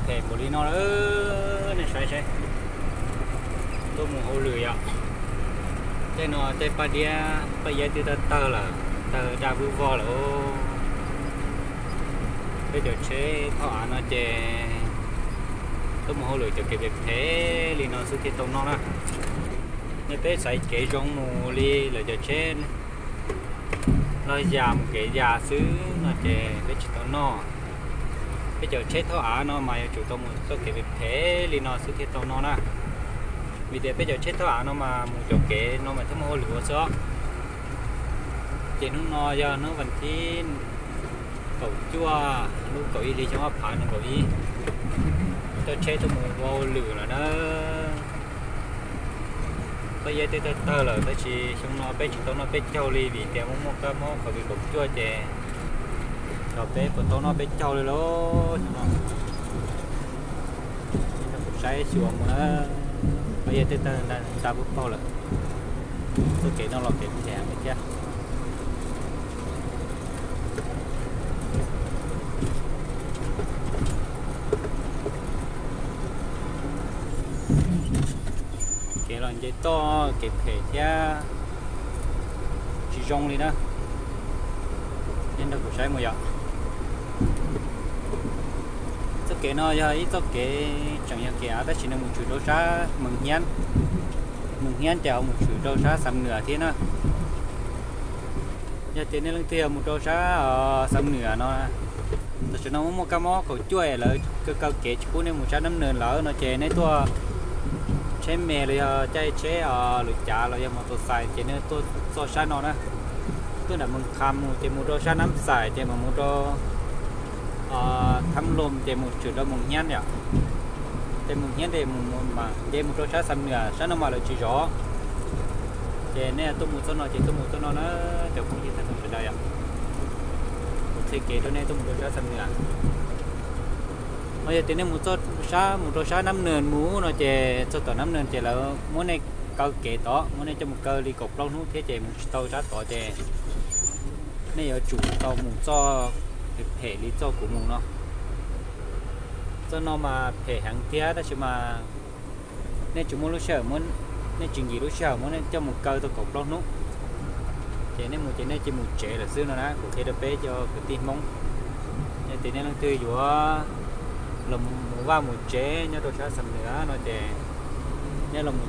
Npaum li no lawm, nej saib saib, tuaj mus hauj lwm yom. Tej no tej paj diab paj iab twb tawg tawg lawm, tawg daj vwj vog lawm. Peb cov tsheb thauj av no ces tuaj mus hauj lwm cov kev phem phem li no xwb thiaj tau noj na. Yog peb xaiv kev zoo mus li lawv cov tsheb los yam mus kev yam xwb no ces peb tsis tau noj. Peb cov tsheb thauj av no mas yuav tsum tau mus txoj kev phem phem li no xwb thiaj tau noj na. Vim tias peb cov tsheb thauj av no mas mus cov kev no mas thiaj muaj hauj lwm ua xwb os. Ces hnub no yog hnub vas thib kaum cuaj lub kaum ib hli xyoo ob phav nees nkaum ib, coj tsheb tuaj mus ua hauj lwm lawm na. Paj iab twb tawg tawg lawm tab sis xyoo no peb tsis tau noj peb caug li vim tias muaj muaj kab mob covid kaum cuaj ces los peb puas tau noj peb caug li lauj. Xyoo no kuv saib xyuas mus na, paj iab twb tawg nta pub paug lawm. Txoj kev no los kev phem thiab. Kev los nce toj kev phem thiab tsis zoo li na. Nej nrog kuv saib mus yom. Txoj kev no yog ib txoj kev tseem yog kev av tab sis nws mus tshwm rau sab Mees Hnyiab. Mees Hnyiab ces ho mus tshwm rau sab Xam Nwam thiab na. Yog tias nej leej twg yog mus rau sab Xam Nwam no, tam sim no muaj muaj kab mob kaum cuaj lawv kaw kaw kev tsis pub nej mus sab Nab Nws lawm no ces nej tuaj tsheb me los yog caij tsheb lwm cav los yog mos tos xais ces nej tuaj txoj sab no na. Tuaj nram Mees Qham mus ces mus rau sab Nab Xais ces mam mus rau Thab Loos ces mus tshwm rau Mees Hnyiab yom. Ces Mees Hnyiab ces mus mam nce mus rau sab Xam Nwam, sab no mas lawv tsis zov. Ces nej tuaj mus txoj no ces tuaj mus txoj no na, cov phooj ywg tag nrho sawv daws yom. Kuv qhia kev rau nej tuaj mus rau sab Xam Nwam. Ho yog tias nej mus txoj sab mus rau sab Nab Nws mus no ces txog tom Nab Nws ces lawv muab nej kaw kev tod, muab nej coj mus kaw li kaum plaub hnub thiab ces mus tsis tau sab tod ces nej yuav tsum tau mus txoj phem phem li txoj kuv mus no. Txoj no mas phem heev thiab tab sis mas nej tsis muaj lub sij hawm, nej tsis nkim lub sij hawm muab nej coj mus kaw tau kaum plaub hnub, ces nej mus ces nej cia mus tsev lawm xwb no na. Kuv qhia rau peb cov kwv tij Hmoob, yog tias nej leej twg yuav los mus vaj mus tsev nyob rau sab Xam Nwam no ces nej los mus